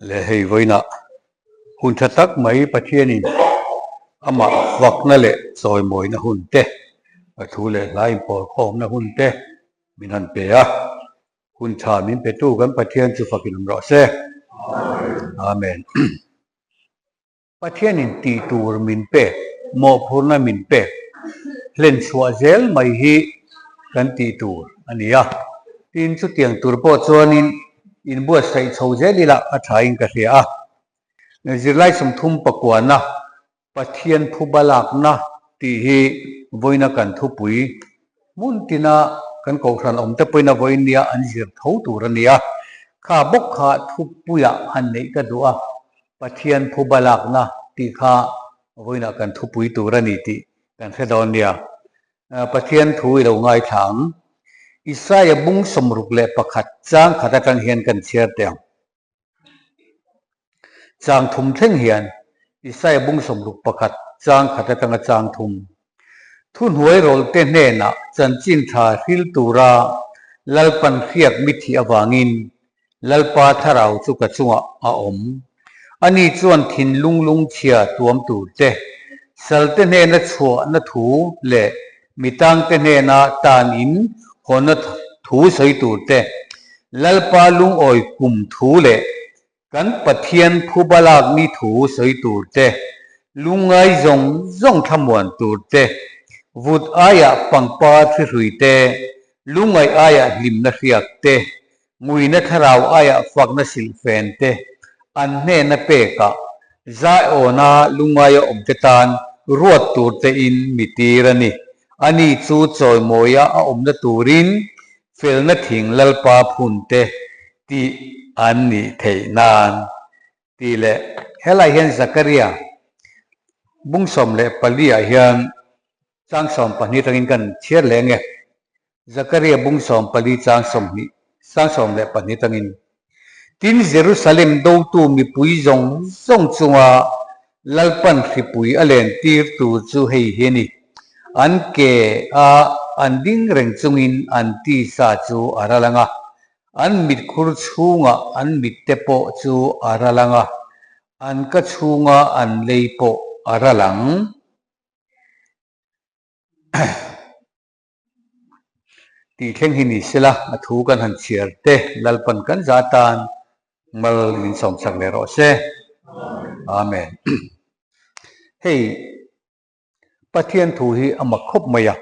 Le hei vawiinah hun tha tak mai Pathianin amah vakna leh chawimawina hun te, a thu leh hla inpawlkhawmna hun te min han pe a. Hun tha min petu kan Pathian chu fakin awm rawh se. Amen. Pathianin tih tur min pek, mawhphurhna min pek hlen chhuah zel mai hi kan tih tur a ni a. Tin, chutiang tur pawh chuanin inbuatsaih chho zel ila a thain ka hria a. Zirlai 39 kuana Pathian phuba lakna tih hi vawiina kan thupui hmun tina kan kohhran awmte pawhin a vawiin nia an zir tho tur a ni a. Kha bawk kha thupuiah han neih ka duh a, Pathian phuba lakna tih kha vawiinah kan thupui tur a ni tih kan hre dawn nia. Pathian thu i lo ngaithla ang. Isaia bung 61 chang khat atang hian kan chhiar teh ang. Chang thum thleng hian Isaia bung 61 chang khat atanga chang thum. Thuhnuai rawlte hnenah chanchin tha hril tura Lalpan hriak mi thih avangin Lalpa thlarau chu ka chungah a awm. Ani chuan thinlung lungchhia tuam tur te, salte hnena chhuahna thu leh mitangte hnena tan in hawnna thu sawi tur te, Lalpa lungawi kum thu leh kan Pathian phuba lak ni thu sawi tur te, lungngai zawng zawng thlamuan tur te, vut aiah pangpar thlihrui te, lungngaih aiah hlimna hriak te, Nguina thlarau aiah fakna silhfen te an hnena pekah Zaiawna lungaia awmte tan ruat tur tein mi tir a ni. Ani chu chawimawia a awmna turin felna thing Lalpa phun te tih an nih theih nan tih leh helai hian Zakaria bung 14 ah hian chang 12 atangin kan chhiar leh ange. Zakaria bung 14 chang 20 chang 12 atangin, Tin, Jerusalem dotu mipui zawng zawng chunga Lalpan hripui a len tir tur chu hei hi a ni, An ke a an ding reng chungin an tisa chu a ral ang a, an mitkhur chhungah an mitte pawh chu a ral ang a, an ka chhunga an lei pawh a ral ang. Tih thleng hi ni sela, a thu kan han chhiar te Lalpan kan za tan mal min sawmsak leh rawh se. Amen. Hei Pathian thu hi a mak khawp mai a,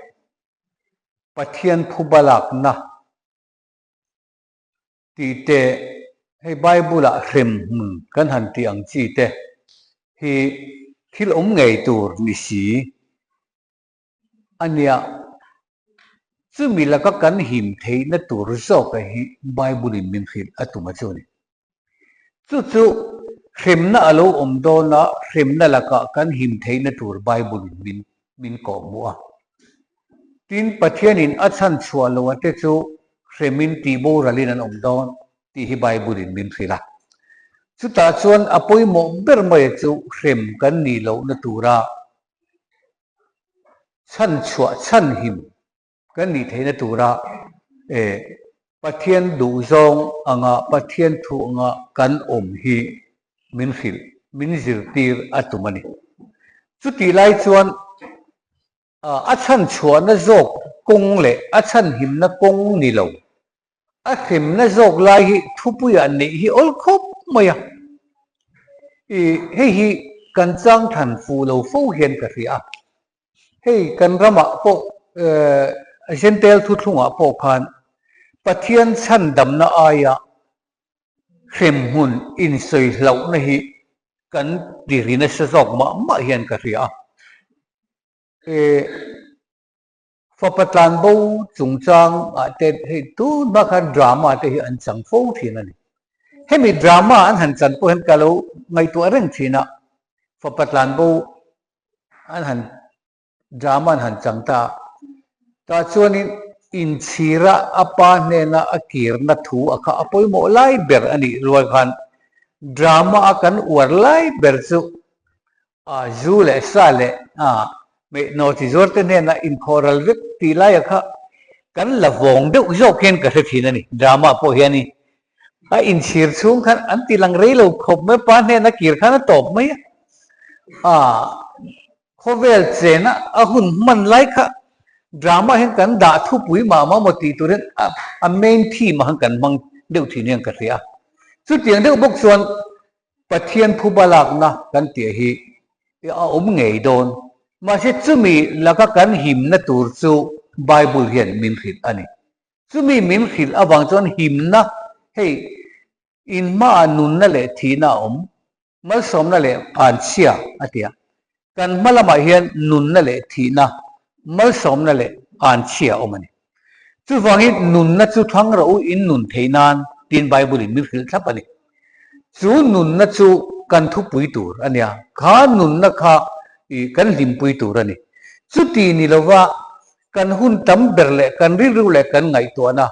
Pathian phuba lakna tih te, hei Bible ah hrem hmun kan han tih ang chi te hi thil awm ngei tur ni si. A nia, chumi laka kan him theihna tur zawka hi Bible-in min hrilh a tum a chu a ni. Chu chu hremna a lo awm dawn a, hremna lakah kan him theihna tur Bible-in min min kawhhmuh a. Tin, Pathianin a chhan chhuah loh ate chu hremin tihboralin an awm dawn tih hi Bible-in min hrilh a. Chutah chuan a pawimawh ber mai chu hrem kan nih lohna tura Chhan chhuah chhan him kan nih theihna tura Pathian duhzawng anga Pathian thu anga kan awm hi min hrilh, min zirtir a tum a ni. Chutih lai chuan a chhan chhuahna zawk kawng leh a chhan himna kawng ni lo A hremna zawk lai hi thupuiah neih hi awl khawp mai a. I hei hi kan chang than fuh lo fo hian ka hria a. Hei kan ramah pawh Jentail thuthlungah pawh khan Pathian chhandamna aia hremhmun insawi hlauhna hi kan ti ri nasa zawk mah mah hian ka hria a. I Fapa tlanbo chungchang ah te hei tun hma khan drama te hi an chang fo thin a ni. Hemi drama an han chan pawh hian ka lo ngaihtuah reng thin a, fapa tlanbo an han drama an han chang ta a, tah chuanin inchhira a pa hnena a kirna thu a kha a pawimawh lai ber a nih rual khan drama a kan uar lai ber chu A zu leh sa leh a mehnaw chi zuar te hnena inkhawhral vek tih laia kha kan la vawng deuh zawk hian ka hre thin a ni. Drama pawh hian i A inchhir chhung khan an ti lang rei lo khawp mai, pa hnena kir khan a tawp mai a. Aa, khawvel chena a hun hman lai kha drama hian kan dah thupui mah mah maw tih turin a main theme ah khan kan hmang deuh thin hian ka hria a. Chutiang deuh bawk chuan Pathian phuba lakna kan tih hi a awm ngei dawn. Mahse chumi laka kan himna tur chu Bible hian min hrilh a ni. Chumi min hrilh avang chuan himna hei in hmaah nunna leh thihna a awm, malsawmna leh vanchhia a ti a. Kan hma lamah hian nunna leh thihna, malsawmna leh vanchhia a awm a ni. Chuvangin nunna chu thlang rawh u in nun theih nan tiin Bible in min hrilh thlap a ni. Chu nunna chu kan thupui tur a nia, kha nunna kha kan hlimpui tur a ni. Chuti ni lova kan hun tam ber leh kan rilru leh kan ngaihtuahna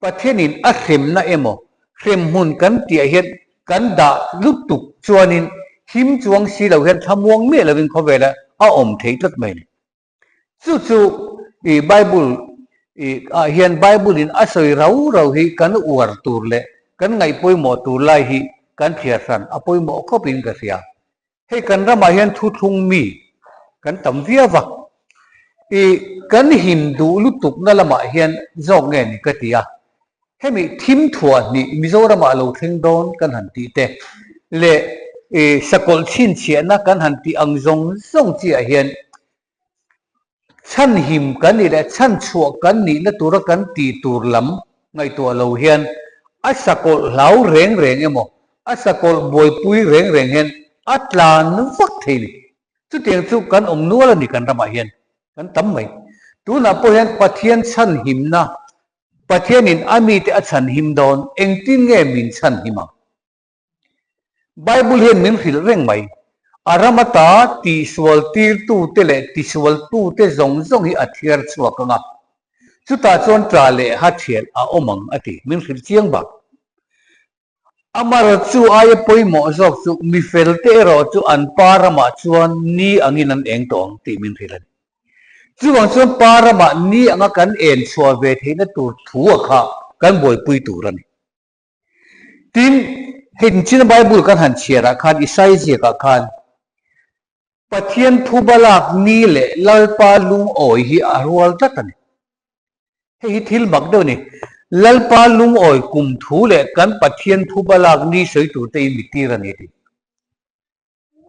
Pathianin a hremna emaw hremhmun kan tihah hian kan dah lutuk chuanin him chuang si lo hian thlamuang miah lovin khawvela a awm theih tlat mai a ni. Chu chu i Bible i ah hian Bible in a sawi rau rau hi kan uar tur leh kan ngaih pawimawh tur lai hi kan thliar hran a pawimawh khawp in ka hria. Hei kan ramah hian thuthlung mi kan tam viau va, i kan him duh lutuk na lamah hian zawk nge ni ka ti a. Hemi thim thuah hnih Mizoramah lo thleng dawn kan han tih te leh i sakawlh chhinchhiahna kan han tih ang zawng zawng chiah hian chhanhim kan nih leh chhanchhuah kan nihna tura kan tih tur lam ngaihtuah lo hian a sakawlh hlau reng reng emaw a sakawlh buaipui reng reng hian a tlan vak thei ni. Chutiang chu kan awm nual a ni kan ramah hian kan tam mai. Tunah pawh hian Pathian chhanhimna Pathianin a mite a chhanhim dawn, engtin nge min chhanhim ang? Bible hian min hrilh reng mai. A ram ata tihsual tirtute leh tisualtute zawng zawng hi a thiar chhuak ang a, chutah chuan ṭa leh ha ṭhial a awm ang a ti. Min hrilh chiang bak. Amar chu aia pawimawh zawk chu mi felte erawh chu an pa ramah chuan ni angin an eng tawh ang tih min hrilh a ni. Chuvang chuan pa ramah ni anga kan en chhuah ve theihna tur thu a kha kan buaipui tur a ni. Tin, hei china Bible kan han chhiarah khan Isai ziakah khan Pathian phuba lak ni leh Lalpa lungawi hi a rual tlat a ni. Hei hi thil mak deuh a ni. Lalpa lungawi kum thu leh kan Pathian phuba lak ni sawi tur te in mitir a ni a ti.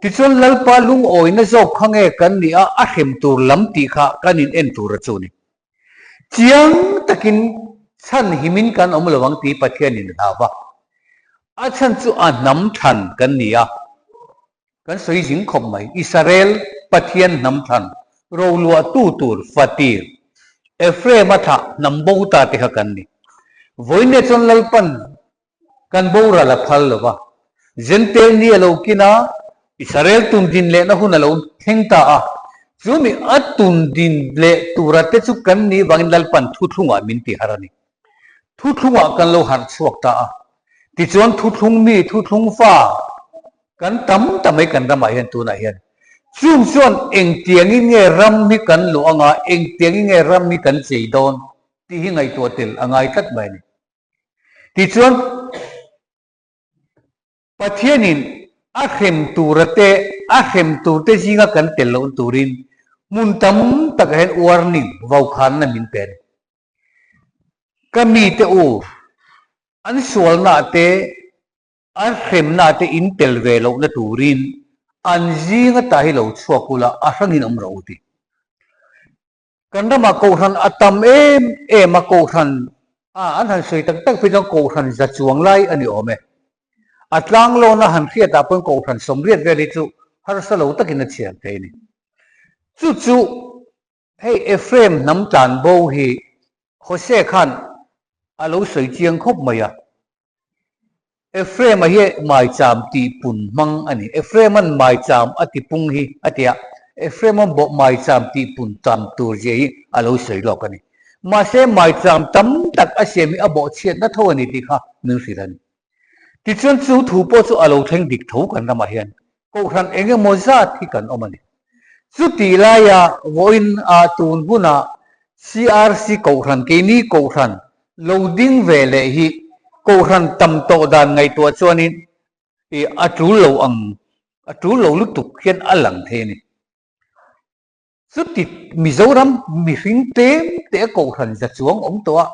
Tichuan Lalpa lungawina zawk kha nge kan nih a, a hrem tur lam tih kha kan in en tur a chu ni. Chiang takin chhan himin kan awm lo ang tih Pathianin a hlau va. A chhan chu a hnam than kan ni a. Kan sawi zing khawp mai. Israel Pathian hnam thlan roluahtu tur fatir Ephraim-a thlah hnam bo ta te kha kan ni. Vawiinne chuan Lalpan kan boral a phal lo va. Jentail ni a lo kin a, Israel tun din lehna hun a lo thleng ta a. Chu mi a tun din leh tura te chu kan nih vangin Lalpan thuthlungah min ti harh a ni. Thuthlungah kan lo harh chhuak ta a. Tichuan thuthlung mi, thuthlung fa kan tam ta mai kan ramah hian tunah hian. Chung chuan engtiangin nge ram hi kan luh anga, engtiangin nge ram hi kan chei dawn tih hi ngaihtuah tel a ngai tlat mai a ni. Tichuan Pathianin a hrem tura te, a hrem turte zinga kan tel loh turin hmun tam takah hian warning, vaukhanna min pe a ni. Ka mite u, an sualnaah te, an hremnaah te in tel ve lohna turin an zinga tah hi lo chhuak ula a hrangin awm rawh u ti. Kan ramah Kohhran a tam em em a, Kohhran a an han sawi tak tak phei chuan Kohhran za chuang lai a ni awm e. A tlanglawn a han hriatah pawhin Kohhran sawmriat vel hi chu harsa lo takin a chhiar thei a ni. Chu chu hei Ephraim hnam tlan bo hi Hosea khan a lo sawi chiang khawp mai a. Ephraim-a hi maicham tih pun hmang a ni. Ephraim-a'n maicham a ti pung hi a ti a, Ephraim-a'n bawh maicham tih pun tam tur zia hi a lo sawi lawk a ni. Mahse, maicham tam tak a siam hi a bawhchhiatna tho a ni tih kha min hrilh a ni. Tichuan, chu thu pawh chu a lo thleng dik tho kan ramah hian Kohhran eng emaw zat hi kan awm a ni. Chutih laia vawiin ah tun hunah CRC Kohhran, keini Kohhran lo ding ve leh hi Kohhran tam tawh dan ngaihtuah chuanin i a tul lo ang, a tul lo lutuk hian a lang thei a ni. Chuti Mizoram mihring tlem te a kohhran za chuang awm tawh a,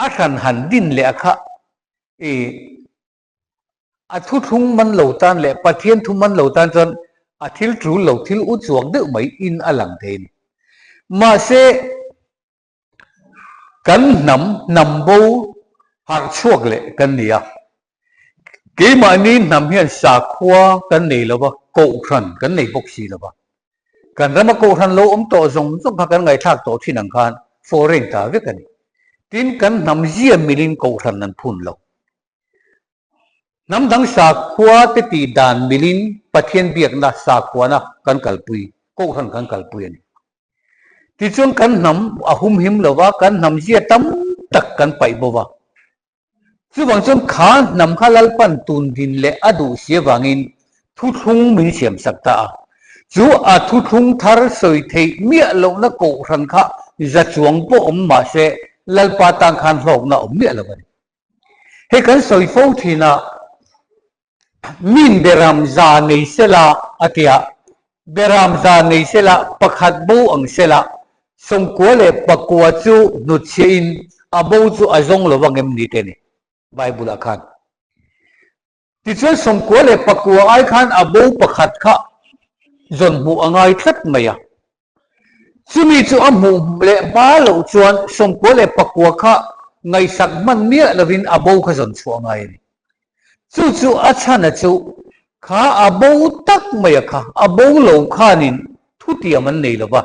a hran han din leh a kha i a thuthlung man lo tan leh Pathian thu man lo tan chuan a thil tul lo thil u chuak deuh mai in a lang thei a ni. Mahse. Kan hnam hnam bo harh chhuak leh kan ni a. Keimahni hnam hian sakhua kan nei lo va, kohhran kan nei bawk si lo va. Kan rama kohhran lo awm tawh zawng zawng kha kan ngaihthlak tawh thin ang khan foreign ta vek a ni. Tin, kan hnam zia milin kohhran an phun lo. Hnam dang sakhua te tih dan milin Pathian biakna sakhuana kan kalpui, kohhran kan kalpui a ni. Tichuan kan hnam a humhim lo va, kan hnam zia tam tak kan paih bo va. Chuvang chuan kha hnam kha Lalpan tun din leh a duh si avangin thuthlung min siam sak ta a. Chu a thuthlung thar sawi theih miah lohna kohhran kha za chuang pawh awm mah se Lalpa tan khan hlawkna awm miah lo a ni. Hei kan sawi fo thin a, Min beram za nei sela a ti a, beram za nei sela pakhat bo ang sela, sawmkua leh pakua chu hnutchhiahin a bo chu a zawng lo vang em ni te ni Bible ah khan. Tichuan sawmkua leh pakua ai khan a bo pakhat kha zawn hmuh a ngai tlat mai a. Chumi chu a hmuh leh hma loh chuan sawmkua leh pakua kha ngaihsak hman miah lovin a bo kha zawn chhuah a ngai a ni. Chu chu a chhana chu kha a bo tak mai a kha, a bo lo khanin thutiam an nei lo va,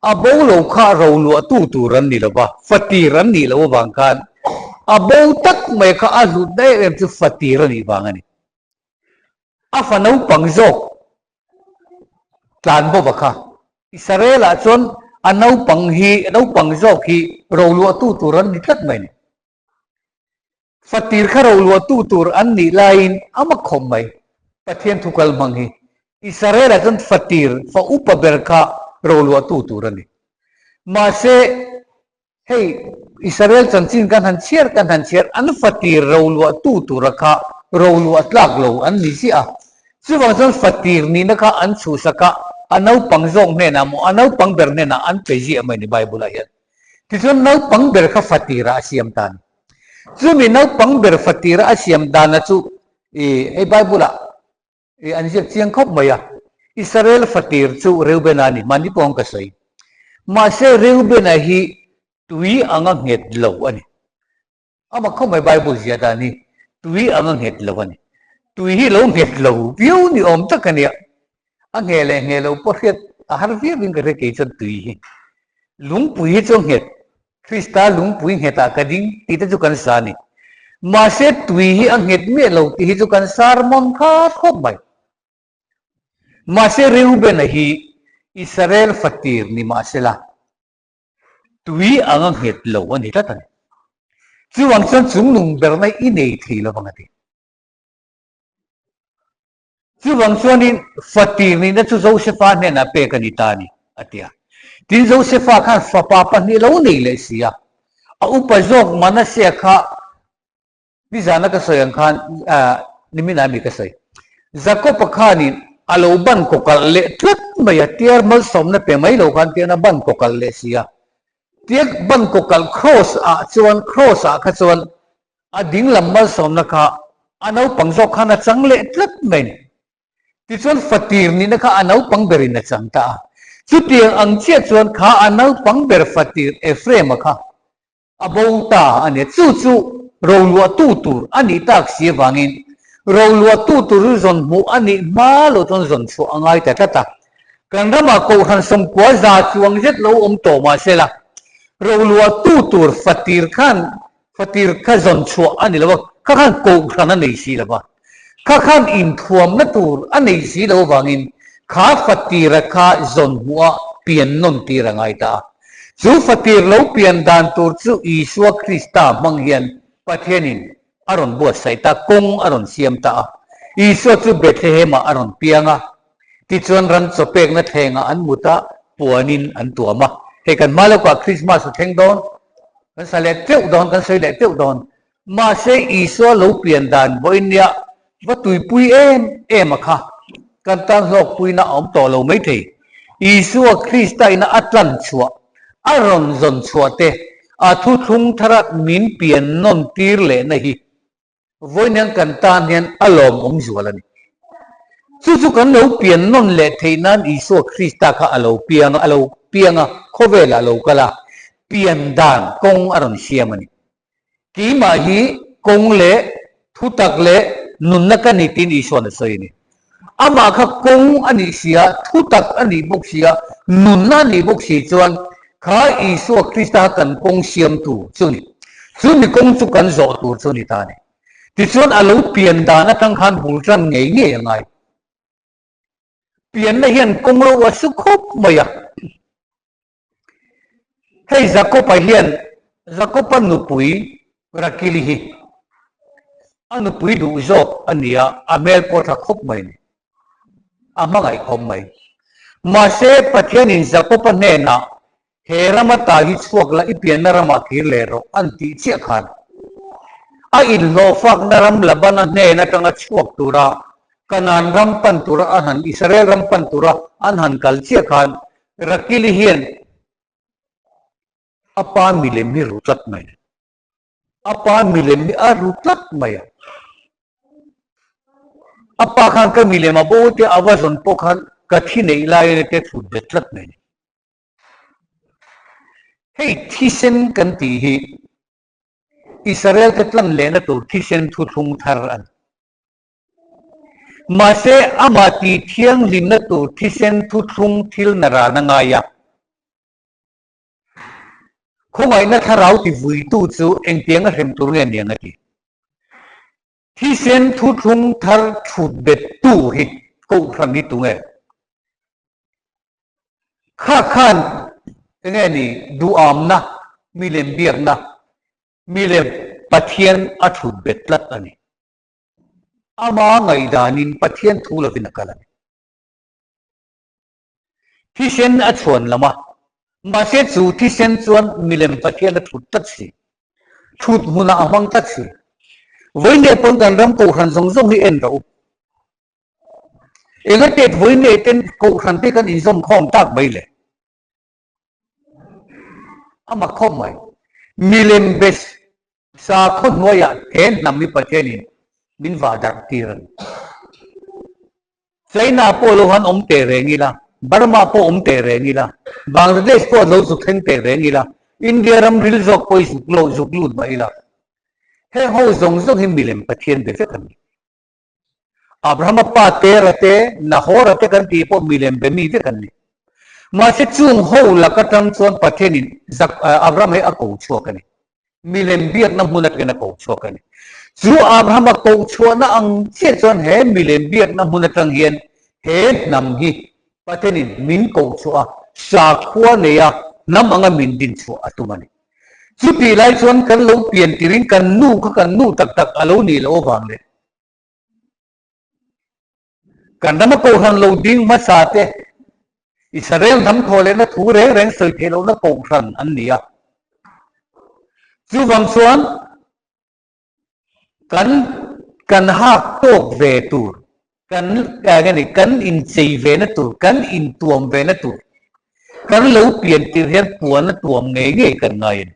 a bo lo kha roluahtu tur an ni lo va, fatir an nih loh avang khan a bo tak mai kha a hlutna em em chu fatir a nih vang a ni. A fa naupang zawk tlan bawk a kha. Israel-ah chuan a naupang hi, naupang zawk hi roluahtu tur an ni tlat mai a ni. Fatir kha roluahtu tur an nih laiin a ma khawp mai. Pathian thu kal hmang hi Israel-ah chuan fatir, fa upa ber kha roluahtu tur a ni. Mahse, hei Israel chanchin kan han chhiar kan han chhiar, an fatir roluahtu tura kha roluah tlak lo an ni ziah a. Chuvang chuan fatir nihna kha an chhuhsak a, a naupang zawk hnenah maw, a naupang ber hnenah an pe ziah mai ni Bible-ah hian. Tichuan naupang ber kha fatirah a siam ta a ni. Chumi naupang ber fatira a siam dana chu i hei Bible ah i an ziak chiang khawp mai a, Israel fatir chu Reubena a ni, mahni pawh ang ka sawi. Mahse Reubena hi tui anga nghet lo a ni. Amah khawp mai Bible ziah dan hi tui anga nghet lo a ni. Tui hi lo nghet lo viau ni awm tak a nia. A ngheh leh ngheh lo pawh hriat a har viau in ka hria kei chuan tui hi. Lungpui hi chu a nghet, Krista lungpui nghetah ka ding tih te chu kan sa a ni. Mahse tui hi a nghet miah lo tih hi chu kan sermon khat khawp mai. Mahse Reuben-a hi Israel fatir ni mahsela tui anga nghet lo a ni tlat a ni. Chuvang chuan chungnung berna i nei thei lovang a ti. Chuvang chuanin fatir nihna chu Josefa hnenah pek a ni ta a ni, a ti a. Tin, Josefa khan fapa pahnih lo nei leh si a. A upa zawk Manasea kha nizana ka sawi ang khan, niminah mi ka sawi. Jakob-a khanin a lo ban kawkalh leh tlat mai a, tiar malsawmna pe mai lo khan tian a ban kawkalh leh si a. Tiang ban kawkalh cross-ah chuan, cross-ah kha chuan A dinglam malsawmna kha a naupang zawk khan a chang leh tlat mai a ni. Tichuan fatir nihna kha a naupang berin a chang ta a. Chutiang ang chiah chuan kha a naupang ber fatir Ephraim-a kha a bo ta a ni. Chu chu roluahtu tur a nih tak si avangin roluahtu tur chu zawn hmuh a nih hma lo chuan zawn chhuah a ngai ta tlat a. Kan ramah Kohhran sawmkua za chuang zet lo awm tawh mahsela roluahtu tur fatir khan Fatir kha zawn chhuah a ni lo a, kha khan kohhran a nei si lo va, kha khan inthuamna tur a nei si lo avangin kha fatira kha zawn hmuh a pian nawn tir a ngai ta a. Chu fatir lo pian dan tur chu Isua Krista hmang hian Pathianin a rawn buatsaih ta, kawng a rawn siam ta a. Isua chu Bethlehem-ah a rawn piang a, tichuan ran chaw pekna thlengah an mut a, puanin an tuam a. Hei kan hma lawkah Krismas a thleng dawn. Kan sa leh teuh dawn, kan sawi leh teuh dawn. Mahse Isua lo pian dan vawiin nia va tuipui em em a kha kan tan hlawkpuina a awm tawh lo maithei. Isua Krista ina a tlan chhuah, a rawn zawn chhuah te, a thuthlung thara min pian nawn tir lehna hi Vawiin hian kan tan hian a lawmawm zual a ni. Chu chu kan lo pian nawn leh theih nan Isua Krista kha a lo piang a, a lo piang a, khawvelah a lo kal a, pian dan kawng a rawn siam a ni. Keimah hi kawng leh thutak leh nunna ka ni tiin Isua'n a sawi a ni. Amah kha kawng a nih si a, thutak a nih bawk si a, nunna a nih bawk si chuan kha Isua Krista kha kan kawng siamtu chu a ni. Chu mi kawng chu kan zawh tur chu a ni ta a ni. Tichuan a lo pian dan atang khan bul tan ngei ngei a ngai. Pianna hian kawng ro a su khawp mai a. Hei Jakob-a hian Jakob-a nupui Rakili hi a nupui duh zawk a ni a, a hmel pawh tha khawp mai a ni, a hmangaih khawp mai. Mahse, Pathianin Jakob-a hnenah, He rama ta hi chhuak la, i pianna ramah kir leh rawh, an tih chiah khan a inhlawhfakna ram Labana hnen atanga chhuak tura Kanaan ram pan tura an han, Israel ram pan tura an han kal chiah khan Rakili hian a pa milem hi ru tlat mai a. A pa milem hi a ru tlat mai a. A pa khan ka milem a bo te a va zawn pawh khan ka thi neih lai a te thut bet tlat mai a ni. Hei thisen kan tih hi Israel te tlan lehna tur thisen thuthlung thar a ni. Mahse, amah tih thianghlimna tur thisen thuthlung thil na ran a ngai a. Khawngaihna thlarau ti vuitu chu engtiang a hrem tur nge niang a ti. Thisen thuthlung thar thut bettu hi Kohhran hi tunge? Kha khan enge ni duhamna, milem biakna, milem Pathian a thut bet tlat a ni. Ama ngaihdanin Pathian thu lovin a kal a ni. Thisen a chhuan lam a, mahse chu thisen chuan milem Pathian a thut tlat si. Thut hmunah a hmang tlat si. Vawiin pawn kan ram kohhran zawng zawng hi en rawh u. Enga tet vawiin ten kohhran te kan inzawm khawm tak mai le. A mak khawp mai. Milem be sakhaw hnuaiah he hnam hi Pathianin min vah darh tir a ni. China pawh lo han awm teh reng ila, Burma pawh awm teh reng ila, Bangladesh pawh lo zuk thleng teh reng ila, India ram ril zawk pawh i zuk lo zuk lut mah ila, heng ho zawng zawng hi milem Pathian be vek a ni. Abrahama pa Tera te, Nahora te kan tih pawh milem be mi vek an ni. Mahse chung ho lak atang chuan Pathianin Abraham hi a ko chhuak a ni. Milem biakna hmun atangin a ko chhuak a ni. Chu Abrahama koh chhuahna ang chiah chuan he milem biakna hmun atang hian he hnam hi Pathianin min koh chhuah a, sakhua neia hnam anga min din chhuah a tum a ni. Chutih lai chuan kan lo pian tirin kan nu kha kan nu tak tak a lo nih loh avang leh kan rama kohhran lo ding hmasa te Israel hnam thaw lehna thu reng reng sawi theih lohna kohhran an ni a. Chuvang chuan Kan kan hak tawk ve tur, kan eng a ni, kan inchei ve na tur, kan intuam ve na tur, kan lo pian tir hian puan a tuam ngei ngei kan ngai a ni.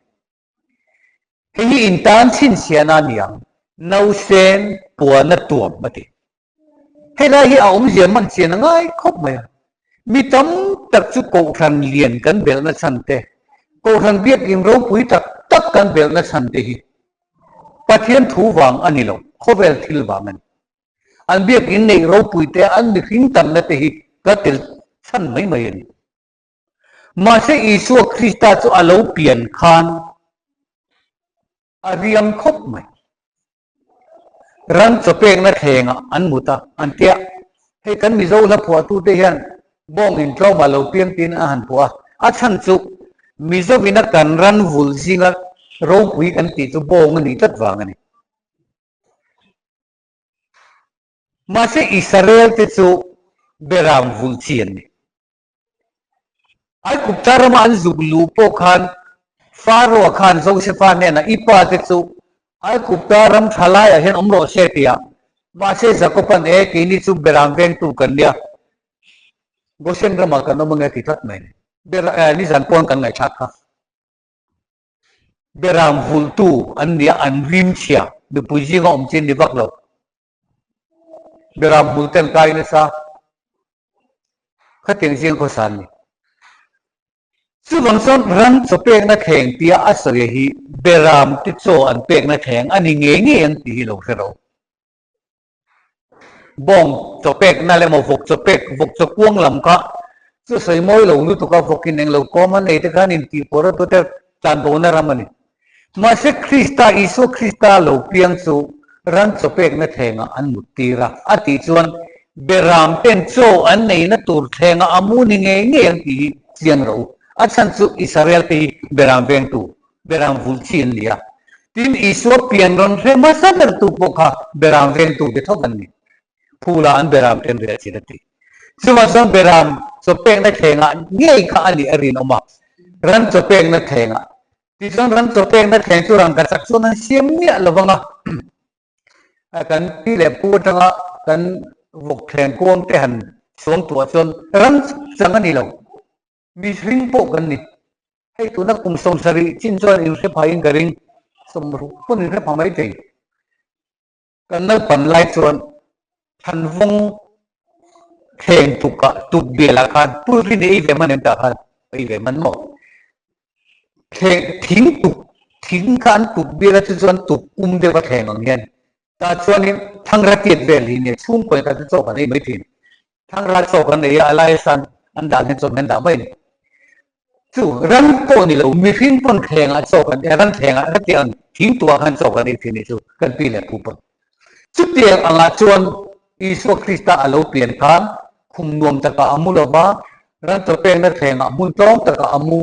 Hei hi intan chhinchhiahna a ni ang, nausen puan a tuam a ti. Helai hi a awmzia man chian a ngai khawp mai a. Mi tam tak chu Kohhran lian kan belhna chhan te, Kohhran biakinn ropui tak tak kan belhna chhan te hi Pathian thu vang a ni lo, khawvel thil vang a ni. An biakinn neih ropui te, an mihring tamna te hi ka tel chhan mai mai a ni. Mahse Isua Krista chu a lo pian khan A riam khawp mai. Ram chaw pekna thlengah an mut a, an tia. Hei kan Mizo hla phuahtute hian bawng intlawmah lo piang tiin a han phuah a. A chhan chu Mizovina kan ran vul zinga ropui kan tih chu bawng a nih tlat vang a ni. Mahse Israel te chu beram vulh chi an ni. Aigupta rama an zuk luh pawh khan Pharaoh-a khan Josefa hnenah, I pa te chu Aigupta ram tha laiah hian awm rawh se tia. Mahse Jakoban e, keini chu beram vengtu kan nia, Goshen ramah kan awm ange ti tlat mai. Ber nizan pawn kan ngaihthlak kha. Beram vulhtu an nia, an rim chhia, mipui zinga awm chin ni vak lo. Beram hmul ten kai nasa, khatiang zing khawsa an ni. Chuvang chuan ram chaw pekna thleng tia a sawi hi beram te chaw an pekna thleng a ni ngei ngei ang tih hi lo hre ro. Bawng chaw pekna leh emaw vawk chaw pek, vawk chaw kuang lam kha chu sawi mawi lo lutuk a, vawkin englo kawm a nei te khan intih pawh rawt te tlanbona ram a ni. Mahse Krista, Isua Krista lo piang chu ran chaw pekna thlengah an mut tir a, a tih chuan beram ten chaw an neihna tur thlengah a mu ni ngei ngei ang tih hi chiang rawh u. A chhan chu Israel te hi beram vengtu, beram vulh chi an ni a. Tin, Isua pian rawn hre hmasa bertu pawh kha beram vengtu te thawk an ni. Phula an beram ten riah chin a ti. Chuvang chuan beram chaw pekna thlengah ngei kha a nih a rinawm a, ran chaw pekna thlengah. Tichuan ran chaw pekna thleng chu rangka chak chuan an siam miah lo vang a, kan pi leh pu atanga kan vawk thleng kuang te han suang tuah chuan ran chang a ni lo. Mihring pawh kan ni. Hei tuna kum 70 chin chuan inhre phain ka ring, 60 pawn inhre pha mai thei. Kan naupan lai chuan Thanvawng thleng tukah tuk bialah khan pulrin i ei ve man em tah khan ei ve man maw? Thleng thing tuk thing kha an tuk bial a chu chuan tuk kum deuh a thleng ang hian tah chuanin thangra tiat vel hi nia chhungkaw in kha chu chaw kan ei mai thin. Thlangra chaw kan nei a, a laia san an dah hian chaw an dah mai a ni. Chu ran pawh ni lo, mihring pawn thlengah chaw kan ei a, ran thlengah hetiang thing tuah khan chaw kan ei thin nih chu kan pi leh pu pawn. Chutiang angah chuan Isua Krista a lo pian khan khum nuam takah a mu lo va, ran chaw pekna thlengah hmun tlawm takah a mu.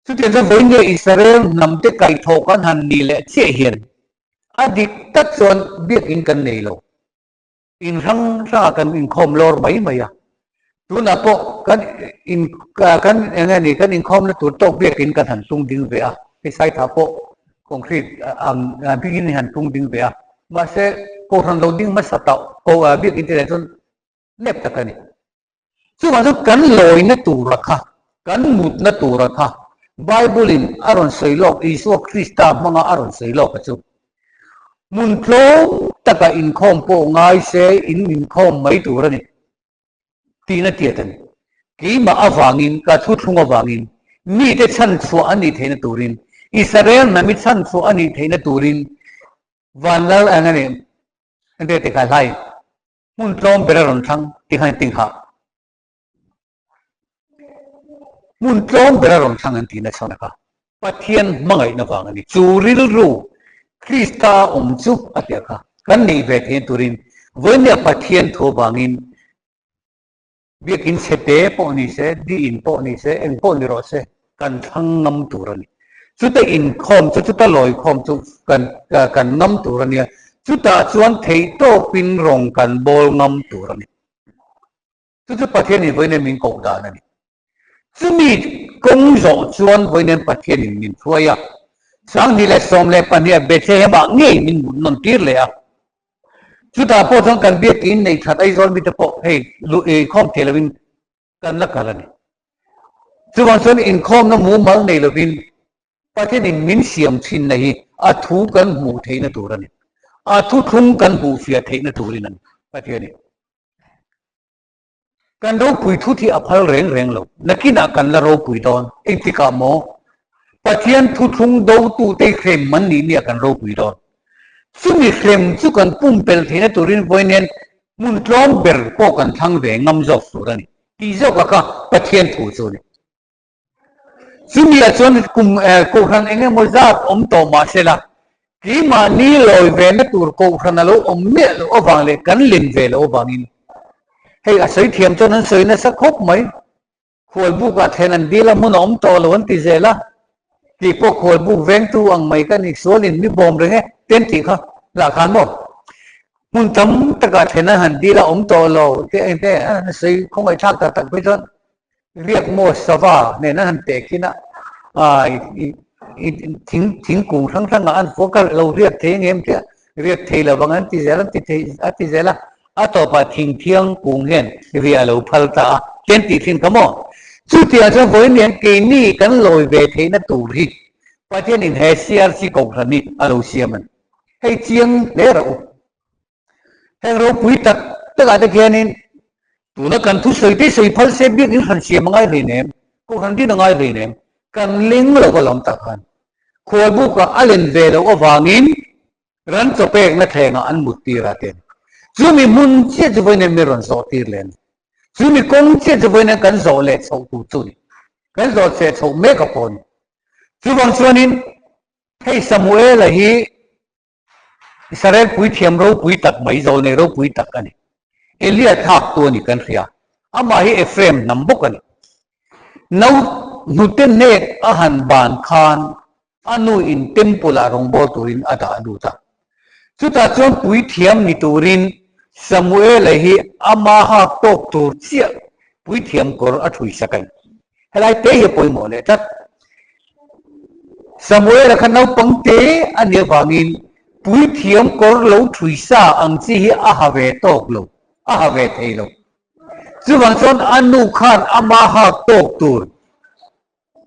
Chutiang chuan vawiin nge Israel hnamte kaihthawh kan han nih leh chiah hian a dik tak chuan biakinn kan nei lo. In hrang hrangah kan inkhawm lawr mai mai a, tunah pawh kan in kan eng nge ni kan inkhawmna tur tawk biakin kan han tung ding ve a, hei saithah pawh concrete ang hmingin han tung ding ve a, mahse kohhran lo ding hmasa tauh ko biakin te nen chuan nep tak a ni. Chuvang chuan kan lawina tura kha, kan mutna tura kha Bible-in a rawn sawi lawk, Isua Krista hmanga a rawn sawi lawk a chu. Hmun tlawm taka inkhawm pawh ngai se in inkhawm mai tur a ni tihna tiat a ni. Keimah avangin, ka thuthlung avangin, mite chhanchhuah a nih theihna turin, Israel hnami chhanchhuah a nih theihna turin Vanlal ang a ni, engte ti kha hlai. Hmun tlawm ber a rawn thlang ti khan ting hah. Hmun tlawm ber a rawn thlang an tihna chhan kha Pathian hmangaihna vang a ni. Chu rilru Krista awm chu a tia kha kan neih ve theihna turin vawinia Pathian thu avangin biakin chhete pawh ni se, di in pawh ni se, eng pawh ni rawh se kan thlang ngam tur a ni. Chuta inkhawm chu, chuta lawikhawm chu kan kan ngam tur a nia. Chutah chuan theihtawpin rawng kan bawl ngam tur a ni. Chu chu Pathianin vawiin min koh dan a ni. Chumi kawng zawh chuan vawiin Pathianin min hruai a, 2012 Bethlehem-ah ngei min mut nawn tir leh a. Chutah pawh chuan kan biakin nei that Aizawl mite pawh hei inkhawm thei lovin kan la kal a ni. Chuvang chuan inkhawmna mumal nei lovin Pathianin min siam thinna hi a thu kan hmuh theihna tur a ni. A thuthlung kan hmuhfiah theihna turin a ni Pathianin. Kan ropui thut hi a phal reng reng lo. Nakinah kan la ropui dawn. Engtikah maw? Pathian thuthlung dotute hrem an nih nia kan ropui dawn. Chumi hrem chu kan pumpelh theihna turin vawiin hmun tlawm ber pawh kan thlang ve ngam zawk tur a ni tih zawkah kha Pathian thu chu a ni. Chumi-ah chuan kum kohhran eng emaw zat awm tawh mah se la, keimahni lawi vena tur kohhran a lo awm miah loh avang leh kan len ve loh avangin hei a sawi thiam chuan an sawi nasa khawp mai. Khualbukah thlen an dil a, hmun a awm tawh lo an ti zel a, tih pawh khualbuk vengtu ang mai ka ni, sualin mi bawm reng e, te an tih kha lah khan maw? Hmun tam takah thlen an han dil a, awm tawh lo te eng te an sawi khawngaihthlak tak tak phei chuan riak maw sava nen an han teh khin a, thing thingkung hrang hrangah an fua ka lo riak thei ang em tia riak thei lo vang an ti zel an ti thei a ti zel a, a tawpah thing thiang kung hian riah a lo phal ta a tian tih thin kha maw? Chutiang chuan vawiin hian keini kan lawi ve theihna tur hi Pathianin he CRC kohhran hi a lo siam a ni. Hei chiang hle rawh u. Heng ropui tak takah te khianin tuna kan thusawi te sawi phal se biakin hran siam a ngai hleinem, kohhran din a ngai hleinem, kan leng lo a lawm tak khan. Khualbukah a len ve loh avangin ran chaw pekna thlengah an mut tir a ten. Chumi hmun chiah chu vawiin mi rawn zawh tir leh a ni. Chumi kawng chiah chu vawiin kan zawh leh chhoh tur chu a ni. Kan zawh cheh chhoh mek a pawh a ni. Chuvang chuanin hei Samuela hi Israel puithiam ropui tak mai, zawlnei ropui tak a ni. Elia thlaktu a ni kan hria. Amah hi Ephraim hnam bawk a ni. No hnute hnek a han ban khan a nu in temple ah rawngbâwl turin a dah lut a. Chutah chuan puithiam ni turin Samuela hi ama hak tawk tur chiah puithiam kawr a ṭhui sak a ni. Helai te hi a pawimawh leh tlat. Samuela kha naupang te a nih avangin puithiam kawr lo ṭhui sa ang chi hi a ha ve tawk lo, a ha ve thei lo. Chuvang chuan a nu khan ama hak tawk tur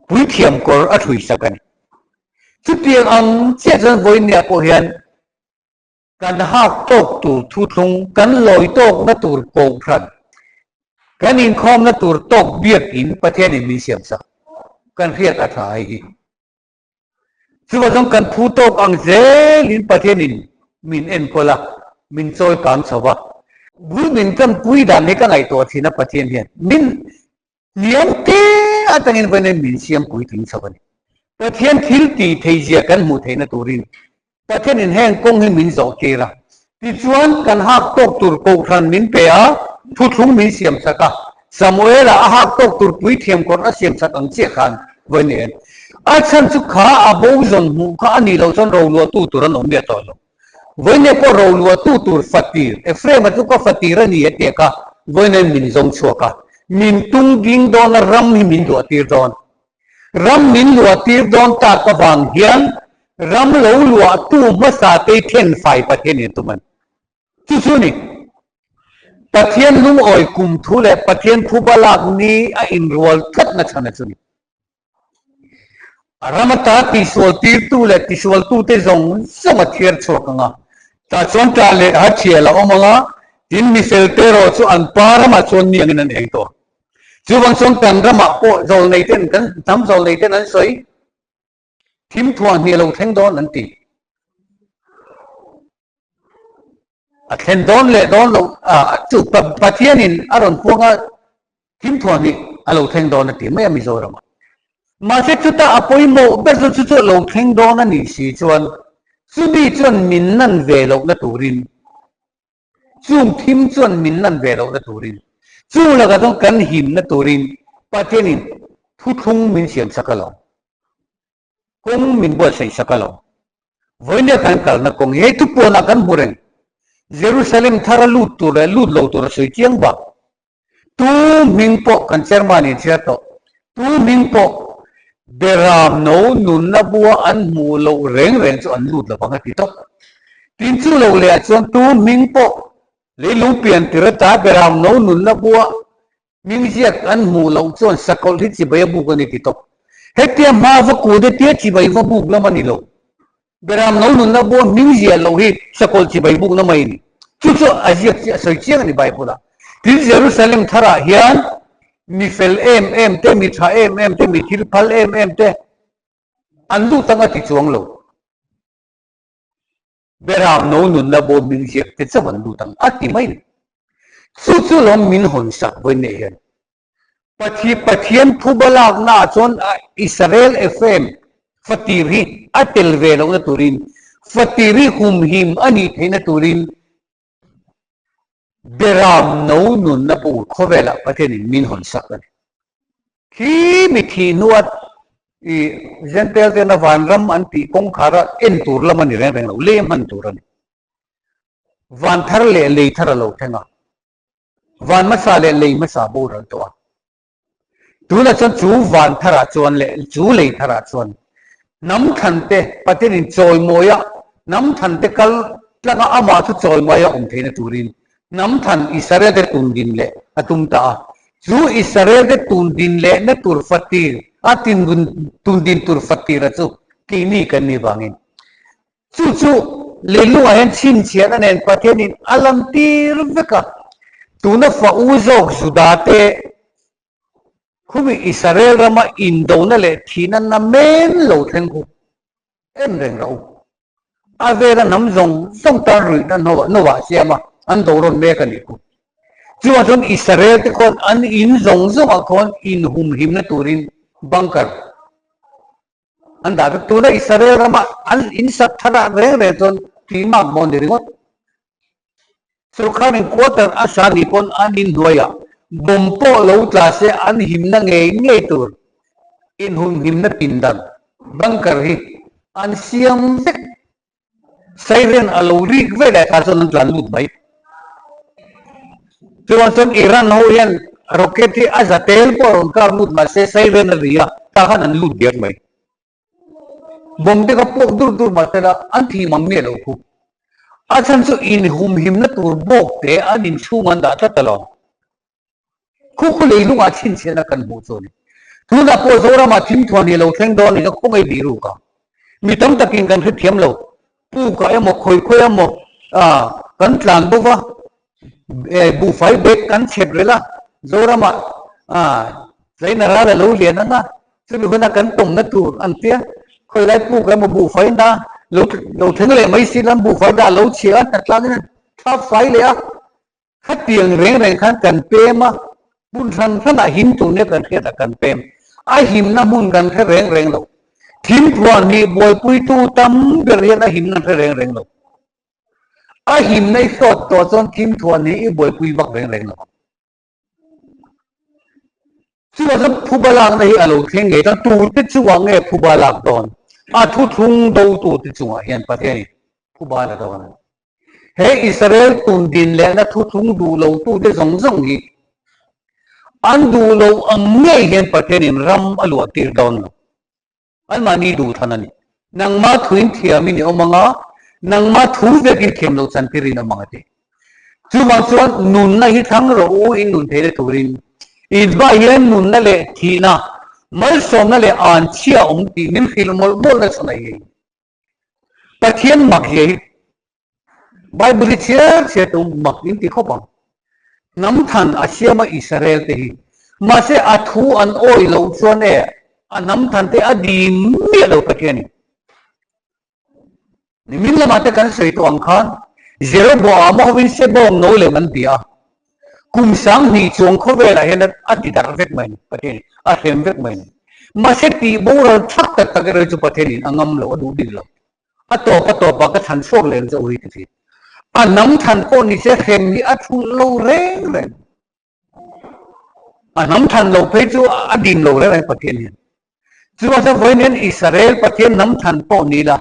puithiam kawr a ṭhui sak a ni. Chutiang ang chiah chuan vawinia pawh hian Kan hak tawk tur thuthlung, kan lawi tawkna tur kohhran, kan inkhawmna tur tawk biakin Pathianin min siamsak kan hriat a tha hei hi. Chuvang chuan kan phu tawk ang zelin Pathianin min enkawl a, min chawi kang chho va. Bul min tanpui dan hi ka ngaihtuah thin a Pathian hian min Hniam te atangin vawiin min siam puitling chho a ni. Pathian thil tih theihzia kan hmuh theihna turin Pathianin heng kawng hi min zawh tir a. Tichuan kan hak tawk tur kohhran min pe a, thuthlung min siam sak a. Samuela a hak tawk tur puithiam kawr a siam sak ang chiah khan vawiin en. A chhan chu kha a bo zawn hmuh kha a nih loh chuan roluahtu tur an awm miah tawh lo. Vawiin pawh roluahtu tur fatir, Ephraim-a chu ka fatir a ni a ti a, vawiin min zawng chhuak a, min tung ding dawn a, ram hi min luahtir dawn. Ram min luahtir dawn tak avang hian ram lo luahtu hmasa te then fai Pathian in tum a ni. Chu chu ni, Pathian lungawi kum thu leh Pathian phuba lak ni a inrual tlatna chhan a chu ni. A ram ata tihsual tirtu leh tisualtute zawng zawng a thiar chhuak ang a, tah chuan tah leh ha thial a awm ang a, tin mi felte erawh chu an pa ramah chuan mi angin an eng tawh. Chuvang chuan kan ramah pawh zawlneiten kan hnam zawlneiten an sawi thim thuah hnih a lo thleng dawn an ti. A thlen dawn leh dawn loh a chu Pathianin a rawn puang a, thim thuah hnih a lo thleng dawn a ti mai a Mizoram ah. Mahse chuta a pawimawh ber chu chu chu a lo thleng dawn a nih si chuan chumi chuan min nan ve lohna turin chung thim chuan min nan ve lohna turin chung lakah chuan kan himna turin Pathianin thuthlung min siam sak alawm. Kawng min buatsaih sak a lo. Vawinia kan kalna kawng hi hei thupuanah kan hmu reng. Jerusalem thara lut tur leh lut lo tur a sawi chiang bak. Tu hming pawh kan chairman in chhiar tawh. Tu hming pawh Beram no nunna bua an hmuh loh reng reng chu an lut lovang a ti tawp. Tin chu lo leh ah chuan tu hming pawh leilung pian tir ata Beram no nunna bua Hming ziak an hmuh loh chuan sakawlh hi chibai a buk a ni ti tawp. Hetia hma va ku de tia chibai va buk lam a ni lo. Beram no nunna bua hming ziah loh hi sakawlh chibai bukna mai a ni. Chu chu a ziak chiah a sawi chiang a ni Bible ah. Tin Jerusalem tharah hian mi fel em em te, mi tha em em te, mi thil phal em em te an lut ang a ti chuang lo. Beram no nunna bawm hming ziak te chauh an lut ang a ti mai ni. Chu chu lawm min hawn sak vawi nei hian. Pathi Pathian phuba lakna ah chuan Israel Ephraim fatir hi a tel ve lohna turin fatir hi humhim a nih theihna turin Beram no nunna bu khawvelah Pathianin min hawn sak a ni. Khi mi thih hnua i Jentail tena vanram an tih kawngkhara en tur lam a ni reng reng lo, lei a hman tur a ni. Van thar leh lei thar a lo thleng a, van hmasa leh lei hmasa boral tawh a. Tunah chuan chu van tharah chuan leh chu lei tharah chuan. Hnam thlante Pathianin chawimawia hnam thlante kal tlanga amah chu chawimawia awm theihna turin hnam thlan Israelte tun din leh a tum ta a. Chu Israelte tun din lehna tur fatir a tun din tur fatira chu keini kan nih vangin Chu chu leilungah hian chhinchhiahna nen Pathianin a lantir vek a. Tuna fa u zawk Judate khumi Israel rama indona leh thihna namen lo thleng khu en reng rawh u. A vela hnam zawng zawng tan ruihna novah siam a, an do rawn mek a nih khu. Chuvang chuan Israel te khuan an in zawng zawngah khuan inhumhimna turin bunker An dah vek tuna Israel rama an in sak thar ah reng reng chuan tih mak maw ni ringawt. Sorkar in quarter a sa ni pawn an in hnuaiah bomb pawh lo tla se an himna ngei ngei tur inhumhimna pindan bunker hi an siam vek. Siren a lo rik ve leh kha chuan an tlan lut mai. Chuan chuan Iran ho hian rocket hi a za tel pawh a rawn kar lut mahse siren a ri a, tah khan an lut diak mai. Bomb te kha puak dur dur mahse la an thih mang miah lo khu. A chhan chu inhumhimna tur bawk te an inchhung an dah tlat alawm. Khu khu leilungah chhinchhiahna kan hmuh chu a ni. Tunah pawh Zoramah thimthuan hi a lo thleng dawn in a khawngaih bih ruk a. Mi tam takin kan hrethiam lo. Pukah emaw khawi khawi emaw kan tlan bo va, buhfai bag kan chhep rel a, Zoramah China ral a lo lian ang a, chumi huna kan tawmna tur an tia, khawi lai pukah emaw buhfai na lo thleng leh mai si lam buhfai dah lo chhia a, hnatlangin an thlap fai leh a. Khatiang reng reng khan kan pem a, hmun hran hranah him tur nia kan hriatah kan pem. A himna hmun kan hre reng reng lo. Thimthuan hi buaipuitu tam ber hian a himna an hre reng reng lo. A himna i hrawt tawh chuan thimthuan hi i buaipui vak reng reng lo. Chuvang chuan phuba lakna hi a lo thleng ngei ta, tute chungah nge phuba lak dawn? A thuthlung dotute chungah hian Pathianin phuba la dawn a ni. He Israel tun din lehna thuthlung duh lotute zawng zawng hi an duh lo ang ngei hian Pathianin ram a luah tir dawn lo. Anmahni duh than a ni. Nangmah thuin thiamin i awm ang a, nangmah thu vekin thiam loh chantirin awm ang a ti. Chuvang chuan nunna hi thlang rawh u in nun theihna turin. Inhmah hian nunna leh thihna, malsawmna leh anchhia awm tih min hrilh mawlh mawlh nasa mai hi. Pathian mak zia hi Bible hi chhiar chhiar tu mak in ti khawp ang. Hnam than a siam a Israel te hi. Mahse a thu an awih loh chuan e a hnam than te a dim miah lo Pathian in. Nimin lamah te kan sawi tawh ang khan Jeroboam a hovin Sebawng no lem an bia a. Kum 2000 chuang khawvelah hian a ti darh vek mai a ni Pathian in a hrem vek mai a ni. Mahse tih boral thak tak tak erawh hi chu Pathian in a ngam lo a duh bik lo. A tawp a tawp ah ka chhan chhuak leh ang che ui ti thin. A hnam than pawh ni se hrem hi a thulh lo reng reng. A hnam than lo phei chu a dim lo reng reng Pathian hian. Chuvang chuan vawiin hian Israel Pathian hnam than pawh ni la,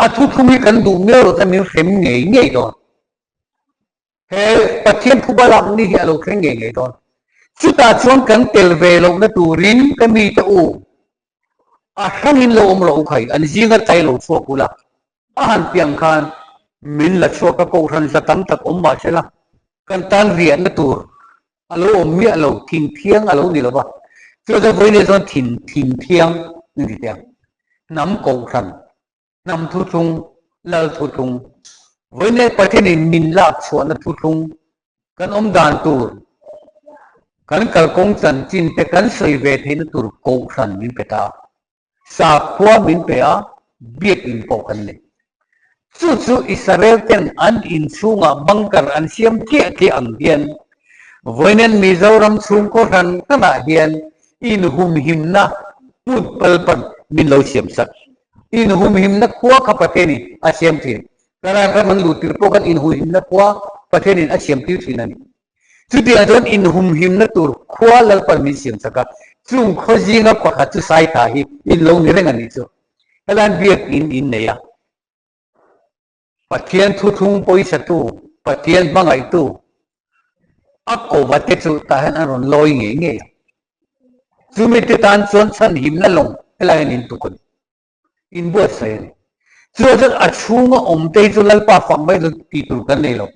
a thuthlung hi kan duh miau lo chuan min hrem ngei ngei dawn. He Pathian phuba lak ni hi a lo thleng ngei ngei dawn. Chutah chuan kan tel ve lohna turin ka mite u A hrangin lo awm rawh u khai, an zinga tlai lo chhuak ula, a han piang khan min la chhuak a, kohhran za tam tak awm mah se la, kan tan riahna tur a lo awm miah lo, thin thiang a lo ni lo va, chu chuan vawiin chuan thin thin thiang a ni teh ang, hnam kohhran, hnam thuthlung, lal thuthlung, vawiin leh Pathianin min lak chhuahna thuthlung Kan awm dan tur, kan kalkawng chanchin te kan sawi ve theihna tur kohhran min pe ta a, sakhua min pe a, biakinn pawh kan nei. Chu chu Israel ten an inchhungah bunker an siam tliah tliah ang hian vawiin Mizoram chhungkaw hran hranah hian inhumhimna hmun palpan min lo siam sak. Inhumhimna khua kha Pathianin a siam thin. Karan ram an luh tir pawh khan inhumhimna khua Pathianin a siam tir thin a ni. Chutiang chuan inhumhimna tur khua Lalpan min siam chak a, chung khaw zinga pakhat chu Saitha hi in lo ni reng a nih chu. Helaiin biak in in nei a. Pathian thuthlung pawisatu, Pathian hmangaihtu a kova te chu tah hian an rawn lawi ngei ngei a. Chumi te tan chuan chhanhimna lawng helaiin in tuk a ni. Inbuatsaih a ni. Chuan chuan a chhunga awm te hi chu Lalpa fak mai lo tih tur kan nei lo.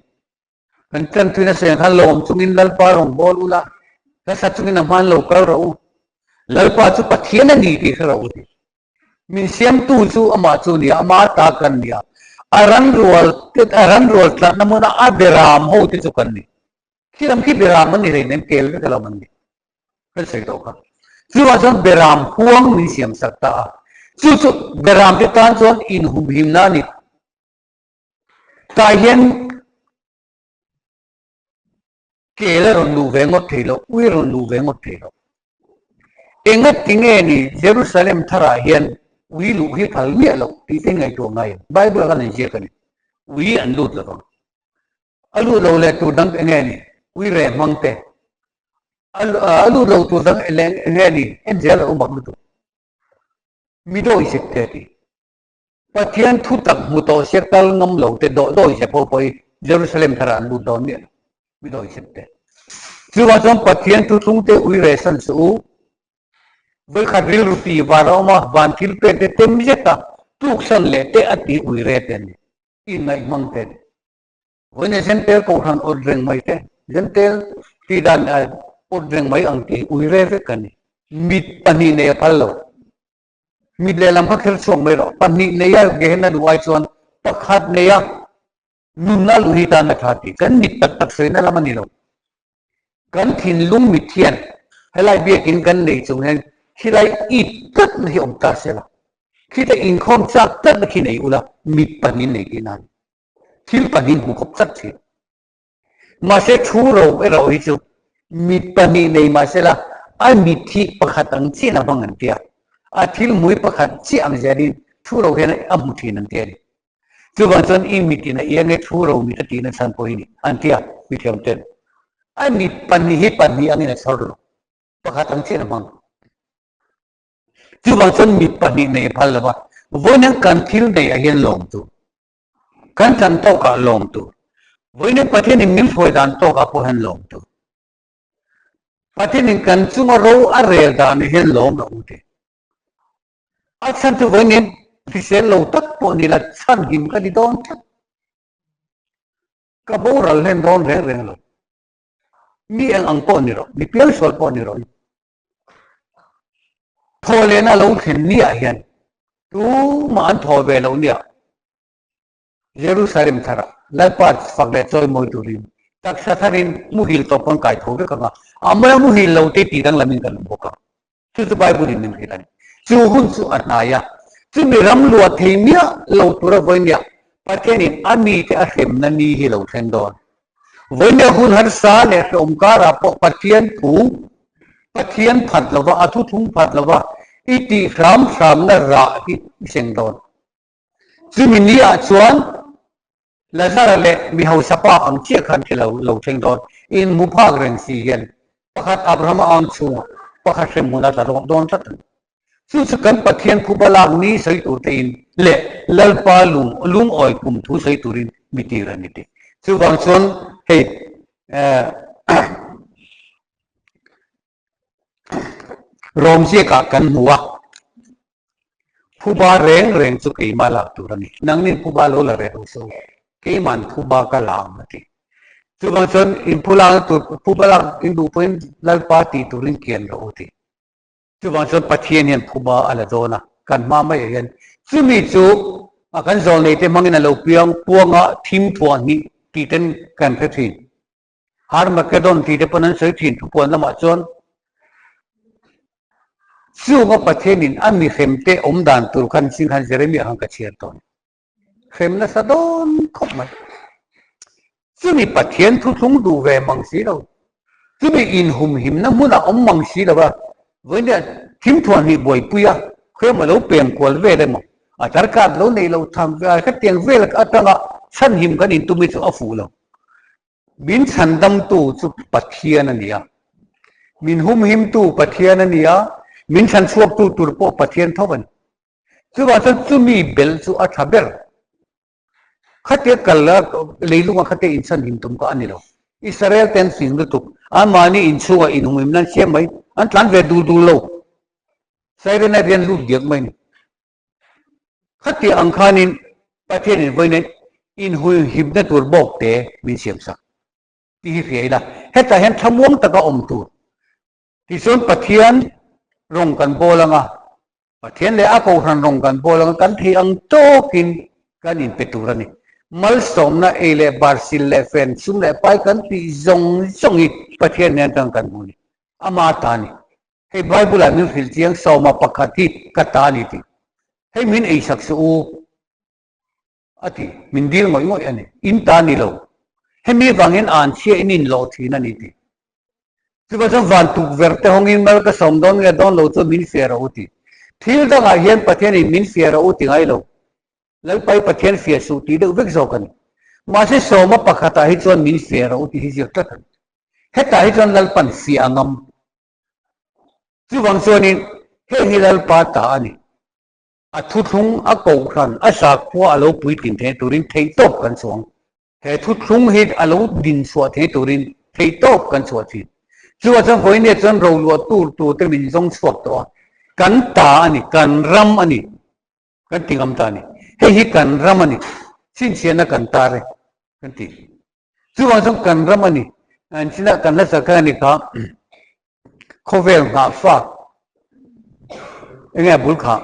Kan ṭantuina sawi ang khan lawm chungin Lalpa rawn bawl ula, hla chungin a hman lo kal rawh u. Lalpa chu Pathian a ni tih hre rawh u ti. Min siamtu chu amah chu a ni a, ama ta kan ni a. A ranrual te, a ranrual tlatna hmuna a beram ho te chu kan ni. Khi lam khi beram an ni hleinem, kel vek alawm an ni. Kan sawi tawh kha. Chuvang chuan beram huang min siam sak ta a. Chu chu beram te tan chuan inhumhimna a ni. Tah hian kel a rawn luh ve ngawt thei loh, ui a rawn luh ve ngawt thei loh. Enga tinge ni Jerusalem tharah hian ui luh hi phal miah loh tih te ngaihtuah ngai ang. Bible khan an ziak a ni. Ui an lut lo vang. A lut lo leh tur dang enge ni? Ui reh hmang te. A lut lo tur dang enge ni? Enzel a awm bak lutuk. Mi dawi sek te a ti. Pathian thu tak hmu tawh sia kal ngam lo te dawh dawi sep ho pawh hi Jerusalem tharah an lut dawn miah lo, mi dawi sep te. Chuvang chuan Pathian thu thlung te ui reh san suh u. Vawikhat rilru ti var a awm a, van thil pek te tem zet a, tluk san leh te a ti ui re te a ni. Inngaih hmang te a ni. Vawiin Zentel kohhran awt reng mai te, Zentel tih dan awt reng mai ang tih ui re vek a ni. Mit pahnih nei a phal lo. Mit lehlam kha kher chhuak mai rawh. Pahnih neia Gehenna duh ai chuan pakhat neia nunna luh hi tan a tha tih kan mit tak tak sawiina lam a ni lo. Kan thinlung mit hian helai biakin kan nei chung hian khilai it tlatna hi awm ta se la, khita inkhawm chak tlatna khi nei ula mit pahnihin nei tihna a ni. Thil pahnihin hmu khawp tlat thin. Mahse thu ro erawh hi chu mit pahnih nei mahsela a mit hi pakhat ang chiah in a hmang an ti a, a thil hmui pakhat chiah ang zelin thu ro hian a hmu thin an ti a ni. Chuvang chuan i mit in a iang e thu ro mit a tihna chhan pawh hi ni an ti a mithiam ten. A mit pahnih hi pahnih angin a chhawr lo, pakhat ang chiah in a hmang. Chuvang chuan mit pahnih nei a phal lo va, vawiin kan thil neih ah hian lawm tur. Kan chan tawkah lawm tur. Vawiin Pathianin min hruai dan tawkah pawh hian lawm tur. Pathianin kan chunga ro a rel dan hian lawm lo u ti. A chhan chu vawiin hrisel lo tak pawh ni la chhan him ka ni dawn tlat. Ka boral hlen dawn reng reng lo. Mi eng ang pawh ni rawh, mi pialsual pawh ni rawh. Thaw lehna lo thlen niah hian tumah an thaw ve loh nia. Jerusalem tharah Lalpa fak leh chawimawi turin taksa tharin muhil tawp kan kai tho vek ang a, a maia muhil lo te tih danglamin kan awm bawk ang. Chu chu Bible in min hrilh a ni. Chu hun chu a hnai a, chumi ram luah thei miah lo tura vawinia Pathianin a mite a hremna ni hi lo thleng dawn. Vawinia hun harsa leh hrehawm karah pawh Pathian thu, Pathian phat lova, a thuthlung phat lova i tih hram hramna rah hi i seng dawn. Chumi niah chuan Lazara leh mi hausa pa ang chiah khan khi lo lo thleng dawn. Inhmu phak reng si hian pakhat Abrahama ang chhungah pakhat hremhmun a tla dawn tlat a ni. Chu chu kan Pathian phuba lak ni sawi tur te in leh Lalpa lung lungawi kum thu sawi turin mi tir a ni tih. Chuvang chuan hei Rawm ziakah kan hmu a, phuba reng reng chu keimah lak tur a ni. Nangnin phuba lo la reh lo so, keiman phuba ka la ang a ti. Chuvang chuan in phu lakna tur, phuba lak in duh pawhin Lalpa tih turin kian rawh u ti. Chuvang chuan Pathian hian phuba a la dawn a, kan hma maiah hian chumi chu kan zawlneite hmangin a lo piang puanga thim thuah hnih tih ten kan hre thin. Harmageddon tih te pawn an sawi thin thupuan lamah chuan chunga Pathianin a mi hremte awm dan tur khan sin khan Jeremiah khan ka chhiar tawh a ni. Hrem nasa dawn khawp mai. Chumi Pathian thuthlung duh ve mang si lo, chumi inhumhimna hmunah awm mang si lo a, vawiin thim thuan hnih buaipui a, khawimaw lo peng kual vel emaw, a darkar lo nei lo tham hetiang vel atanga chhanhim kan intum hi chu a fuh lo. Min chhandamtu chu Pathian a ni a, min humhimtu Pathian a ni a, min chhanchhuaktu tur pawh Pathian tho a ni. Chuvang chuan chumi belh chu a tha ber. Khatia kal a, leilunga khatia inchhanhim tum kha a ni lo. Israel te an fing lutuk, anmahni inchhungah inhumhim nan siam mai, an tlan ve dul dul lo. Siren a rian lut diak mai a ni. Khatiang ang khanin Pathianin vawiin inhuihimna tur bawkte min siamsak tih hi hria ila, hetah hian thlamuang taka awm tur tichuan Pathian rawng kan bawl anga, Pathian leh a kohhran rawng kan bawl anga kan thei ang tawkin kan inpe tur a ni. Malsawmna ei leh bar sil leh fen sum leh pai kan tih zawng zawng hi Pathian nen atang kan hmu a ni. Ama ta a ni. Hei Bible ah min hrilh chiang sawma pakhat hi ka ta a ni tih. Hei min eisak suh u a ti. Min dil ngawih ngawih a ni. In ta a ni lo. Hemi vangin an chhia in inlawh thin a ni tih. Chuvang chuan van tukverh te hawngin mal ka sawm dawn nge dawn lo chu min fiah rawh u tih. Thil dangah hian Pathianin min fiah rawh u ti ngai lo. Lalpai Pathian fiah suh tih deuh vek zawk a ni. Mahse sawma pakhatah hi chuan min fiah rawh u tih hi zir tlat a ni. Hetah hi chuan Lalpan fiah a ngam. Chuvang chuanin heng hi Lalpa ta a ni. A thuthlung, a kohhran, a sakhua a lo puitlin theih turin theihtawp kan chuang. He thuthlung hi a lo din chhuah theih turin theihtawp kan chhuah thin. Chuvang chuan vawinia chuan roluah tur turte min zawng chhuak tawh a. Kan ta a ni, kan ram a ni. Kan ti ngam ta a ni. Hei hi kan ram a ni. Chhinchhiahna kan tar e kan ti. Chuvang chuan kan ram a ni. An chinah kan hla sak kha a ni kha khawvel nghah fak enge a bul kha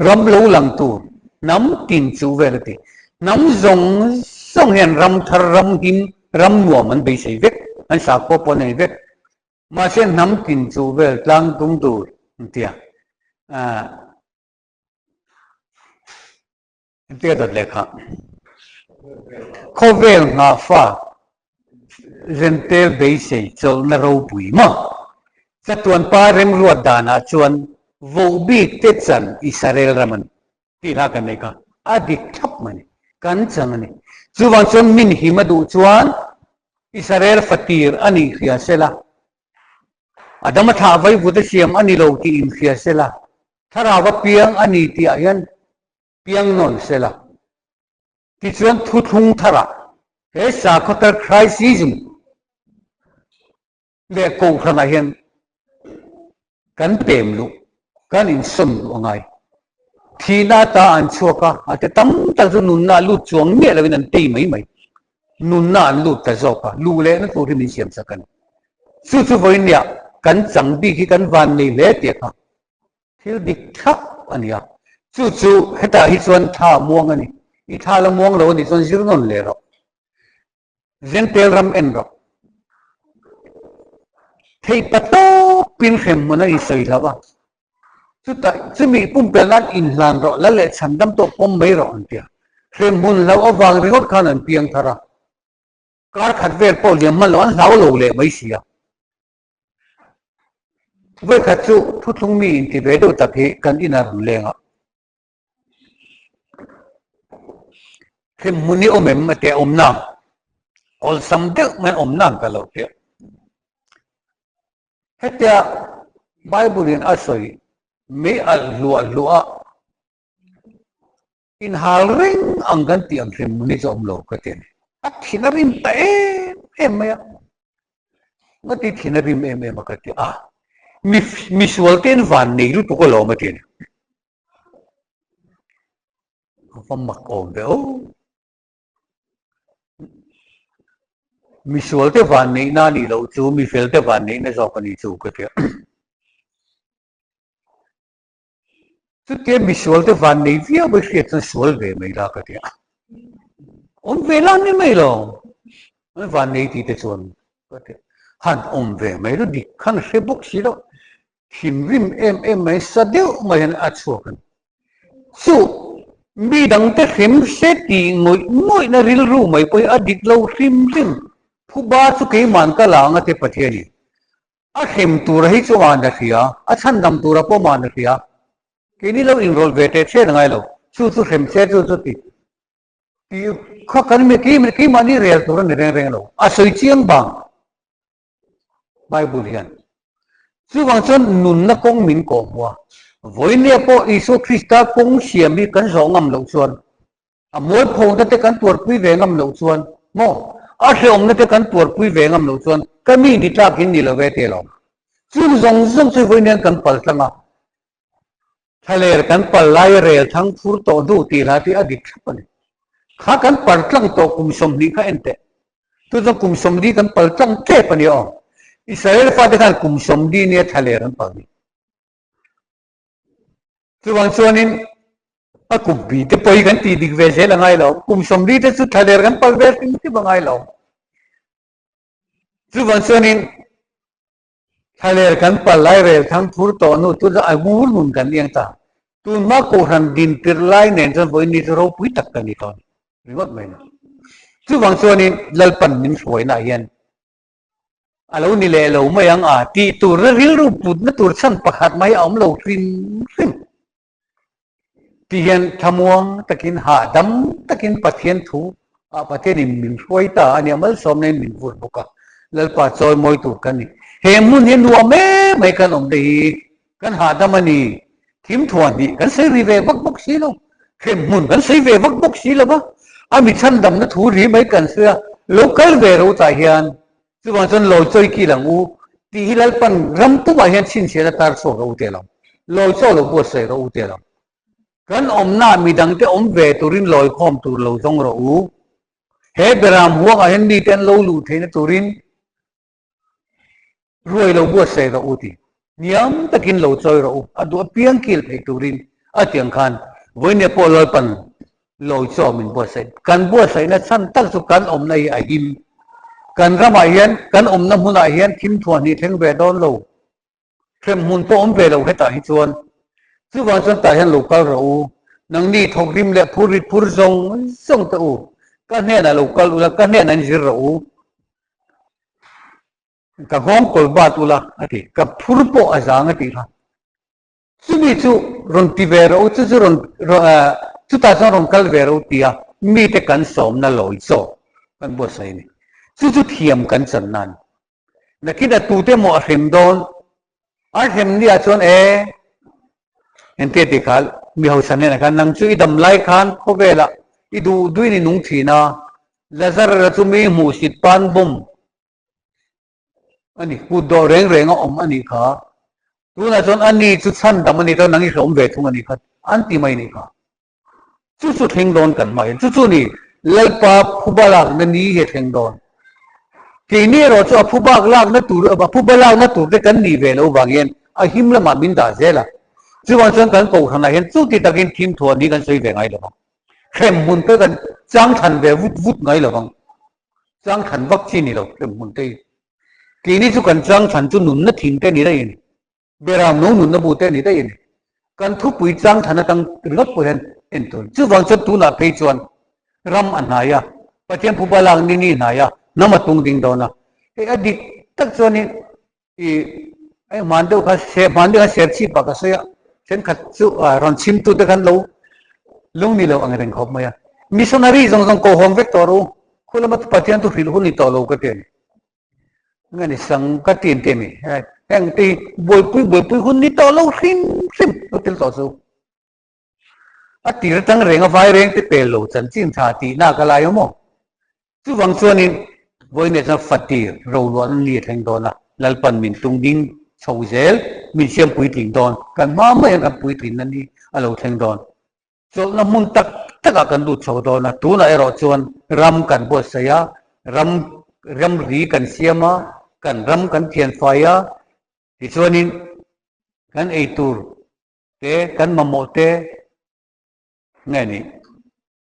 ram lo lang tur hnam tin chu vel a ti. Hnam zawng zawng hian ram thar ram him ram nuam an beisei vek an sakhua pawh an nei vek. Mahse hnam tin chu vel tlang tum tur an ti a. Engtia dawt leh kha? Khawvel nghahfa Zentel beisei chawlhna ropui maw? Chatuan pa remruat danah chuan vohbik te chan Israel ram a ni tih hla kan nei kha a dik thlap mai a ni. Kan chan a ni. Chuvang chuan min him a duh chuan Israel fatir a nih hria sela, Adama thlah vaivut a siam a ni lo tih inhria sela, Thlarau a piang a ni tih ah hian piang nawn sela. Tichuan thuthlung tharah he sakhaw thar Christism leh kohhranah hian kan pem luh, kan insawn luh a ngai. Thihna ata an chhuak a, a te tam tak chu nunna a lut chuang miah loin an tei mai mai. Nunna an lut ta zawk a, luh lehna tur hi min siam chak a ni. Chu chu vawinia kan chang bik hi kan van nei hle tih a kha. Thil dik thlap a ni a, chu chu hetah hi chuan thla a muang a ni. I thla la muang lo a nih chuan zir nawn leh rawh. Zentel ram en rawh. Thei pa tawpin hrem hmun a insawi hlauh a, chutah chumi pumpelh nan inhlan rawh, lal leh chhandam tawh pawm mai rawh an ti a. Hrem hmun hlauh avang ringawt khan an piang thar a, kar khat vel pawh liam hman loh an hlau lo leh mai si a. Vawikhat chu thuthlung mi inti ve deuh tak hi kan inah rawn leng a. Hrem hmun hi awm em a tia awm nang. Awlsam deuh mai awm nang ka lo tia. Hetia Bible in a sawi mei alh hluah hluah a inhal reng ang kan tih ang hrem hmun hi chu awm lo ka ti a ni. A thin a rim ta em em mai a. Nga ti thin a rim em em a ka ti a. Mi misual te an van nei lutuk alawm a ti a ni. A va mak awm ve aw. Misual te van neihna a nih loh chu mifel te van neihna zawk a nih chu ka ti a. Chutia misual te van nei viau mai hriat chuan sual ve mai la ka ti a. Awm ve la ni mai lo. An van nei tih te chuan ka ti a. Han awm ve mai lo dik khan hre bawk si lo. Thinrim em em mai sa deuh mai hian a chhuak a ni. Chu mi dangte hrim hre tih ngawih ngawihna rilru mai pawh hi a dik lo hrim hrim. Phuba chu keiman ka la ang a ti Pathianin. A hrem tura hi chu man a hria, a chhandam tura pawh man a hria. Keini lo inrawlh ve teh chen a ngai lo. Chu chu hrem se chu chu ti tih kha kan mi keimahni rel tur a ni reng reng lo. A sawi chiang bang Bible hian. Chuvang chuan nunna kawng min kawh hmu a. Vawinia pawh Isua Krista kawng siam hi kan zawh ngam loh chuan A mualphona te kan tuarpui ve ngam loh chuan maw? A hrehawmna te kan tuarpui ve ngam loh chuan ka mi ni tlakin ni lo ve teh lo. Chung zawng zawng chu vawiin hian kan pal tlang a. Thlaler kan pal lai rel thang phur tawh hnu tih hla tih a dik thlap a ni. Kha kan pal tlang tawh kum 20 kha en teh. Chu chuan kum 40 kan pal tlang tep a ni aw. Israel fate khan kum 40 nia thlaler an pal ni. Chuvang chuanin a kum bi te pawh hi kan tih dik ve zel a ngai lo. Kum 40 te chu thlaler kan pal ve hrim hrim a ngai lo. Chuvang chuanin Thlaler kan pal lai rel thang phur tawh hnu chu a ngur nun kan iang ta. Tunhma Kohhran din tirh lai nen chuan vawiin ni chu ropui tak ka ni tawh a ni ringawt mai ni. Chuvang chuanin Lalpan min hruainaah hian a lo ni leh lo mai ang a tih tur rilru putna tur chhan pakhat mai a awm lo hrim hrim. Ti hian thlamuang takin hahdam takin Pathian thu ah Pathianin min hruai ta a nia, malsawmna in min vur bawk a, Lalpa chawi mawi tur kan ni. He hmun hi nuam em mai kan awm te hi kan hahdam a ni. Thim thuah hnih kan sawi ri ve vak bawk si lo, hrem hmun kan sawi ve vak bawk si lo va, a mi chhandamna thu ri mai kan sawi a, lo kal ve ro tah hian Chuvang chuan lawi chawi kil ang u tih hi Lalpan ram pumah hian chhinchhiahna tar chhuak rawh u teh lo. Lawi chaw lo buatsaih rawh u teh lo. Kan awmnaah midangte awm ve turin lawi khawm tur lo zawng rawh u. He beram huangah hian mite an lo luh theihna turin ruai lo buatsaih rawh u tih. Hniam takin lo chawi rawh u. A duh apiang kil theih turin a ti ang khan vawinia pawh Lalpan Lawi chaw min buatsaih. Kan buatsaihna chhan tak chu kan awmna hi a him. Kan ramah hian, kan awmna hmunah hian thim thuah hnih thleng ve dawn lo. Hrem hmun pawh awm ve lo hetah hi chuan. Chuvang chuan tah hian lo kal rawh u. Nangni thawk rim leh phur rit phur zawng zawng te u. Ka hnenah lo kal ula, ka hnenah in zir rawh u. Ka nghawng kawl bat ula a ti. Ka phur pawh a zang a tih kha. Chumi chu rawn ti ve rawh u, chu chu rawn chutah chuan rawn kal ve rawh u tia mite kan sawmna lawi chaw kan buatsaih a ni. Chu chu thiam kan chan na a ni. Nakin a tute maw a hrem dawn? A hrem nia chuan e, engtia ti kha mi hausa hnenah khan nang chu i dam lai khan khawvelah i duh duhin i nung thin a, Lazarus-a chu mi hmuhsit pan bawm A ni, kut dawh reng reng a awm a nih kha. Tunah chuan a ni chu chhan dam a ni ta, nang i hrehawm ve thung a nih kha, an ti mai a nih kha. Chu chu thleng dawn kan hmai, chu chu ni Lalpa phuba lakna ni hi a thleng dawn. Keini erawh chu a phubak lakna tur, a phuba lakna tur te kan nih ve loh vang hian a him lamah min dah zel a. Chuvang chuan kan kohhranah hian chuti takin thim thuah ni kan sawi ve ngai lo vang. Hrem hmun te kan chang than ve vut vut ngai lo vang. Chang than vak chi ni lo hrem hmun te hi. Keini chu kan chang than chu nunna thing te ni daih a ni. Beram no nunna bu te ni daih a ni. Kan thupui chang than atang ringawt pawh hian en tur. Chuvang chuan tunah phei chuan ram a hnai a, Pathian phuba lak ni ni hnai a, hnam a tung ding dawn a. Hei a dik tak chuanin i hei hman deuh kha hman deuh khan ser chhip ah ka sawi a thenkhat chu rawn chhim tu te khan lo lung ni lo ang reng khawp mai a missionary zawng zawng ko hawng vek tawh ru khu lama Pathian thu hrilh hun ni tawh lo ka ti a ni nge ni sang ka ti an ti a mi heng te hi buaipui buaipui hun ni tawh lo hrim hrim lo tel tawh chu a tir atang reng a vai reng te pel lo chanchin tha tihna ka lai awm aw. Chuvang chuanin vawiinah chuan fatir roluahna ni a thleng dawn a, Lalpan min tung ding chho zel, min siam puitling dawn, kan hma maiin kan puitlinna ni a lo thleng dawn. Chawlhna hmun tak takah kan lut chho dawn a, tunah erawh chuan ram kan buatsaih a, ram ramri kan siam a, kan ram kan thianfai a, tichuanin kan eitur te, kan mamawh te nge ni?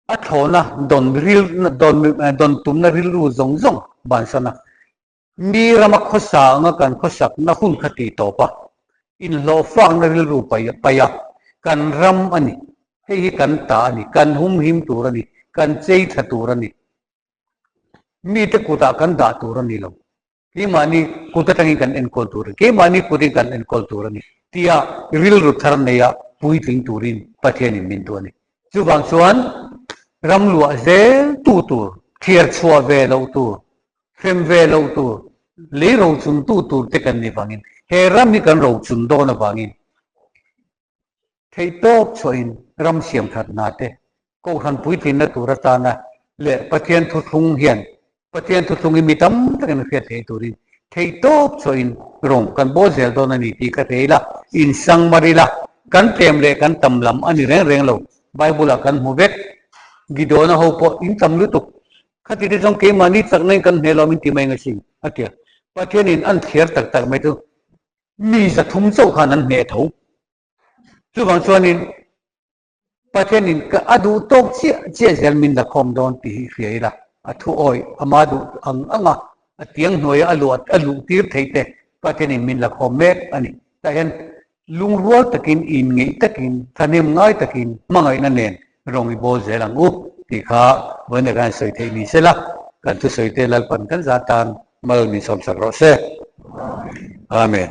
A thlawhna dawn ril dawn dawn tumna rilru zawng zawng bansan a, mi rama khawsa anga kan khawsakna hun kha tih tawp a, inhlawhfakna rilru pai pai a, kan ram a ni, hei hi kan ta a ni, kan humhim tur a ni, kan chei tha tur a ni, mite kutah kan dah tur a ni lo. Keimahni kut atangin kan enkawl tur a ni, keimahni kutin kan enkawl tur a ni tia rilru thar neia puitling turin Pathianin min duh a ni. Chuvang chuan ram luah zel tu tur, thliar chhuah ve loh tur, hrem ve loh tur, lei rochun tu tur te kan ni vangin he ram hi kan rochun dawn avangin Theihtawp chhuahin ram siam that hna te, Kohhran puitlinna tur atana leh Pathian thuthlung hian Pathian thuthlung hi mi tam takin a hriat theih turin theihtawp chhuahin rawng kan bawl zel dawn a ni tih ka thei ila, insang mar ila. Kan tlem leh kan tam lam a ni reng reng lo. Bible-ah kan hmu vek. Gideon-a ho pawh in tam lutuk. Khati te chuan keimahni chakna in kan hneh lo min ti mai ngasin a ti a. Pathianin an thliar tak tak mai chu mi 300 chauh khan an hneh tho. Chuvang chuanin Pathianin ka a duh tawk chiah chiah zel min la khawm dawn tih hi hria ila, a thu awi ama duh ang ang a, a tiang hnuaia a luah a luh tir theih te Pathianin min la khawm mek a ni. Tah hian lungrual takin, inngeih takin, thahnem ngai takin hmangaihna nen rawng i bawl zel ang u tih kha vawiin khan sawi theih ni sela, kan thusawi te Lalpan kan zah tan mal min sawmsak rawh se. Amen.